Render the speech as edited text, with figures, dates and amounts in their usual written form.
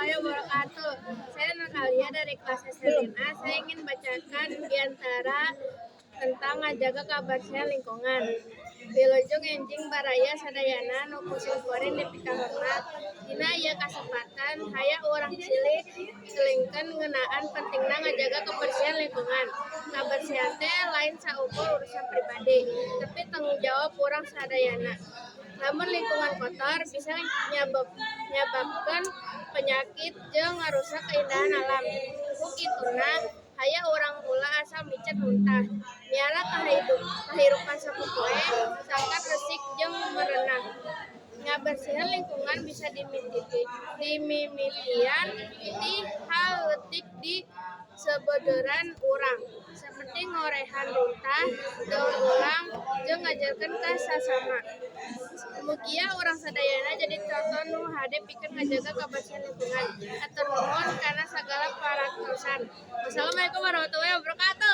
Warahmatullahi wabarakatuh. Saya Natalia dari kelas SMA. Saya ingin bacakan biantara tentang ngajaga kabersihan lingkungan. Wilujeng enjing baraya sadayana nu ku simkuring dipikahormat. Dina ieu kasempatan, hayang urang silih elingkeun ngeunaan pentingna ngajaga kebersihan lingkungan. Kabersihan teh lain saukur urusan pribadi, tapi tanggung jawab urang sadayana. Lamun lingkungan kotor, bisa nyababkeun penyakit jeung ngarusak keindahan alam. Ku kituna, hayang urang ulah asal micen runtah. Miara kahirupan sapopoe sangkan resik jeung merenah. Ngabersihan lingkungan bisa dimimitian ti hal leutik di sabeuderan urang, saperti ngorehan runtah, daur ulang, jeung ngajarkeun ka sasama. Mugia urang sadayana jadi conto nu hade pikeun ngajaga kabersihan lingkungan. Hatur nuhun kana sagala perhatosan. Wassalamualaikum warahmatullahi wabarakatuh.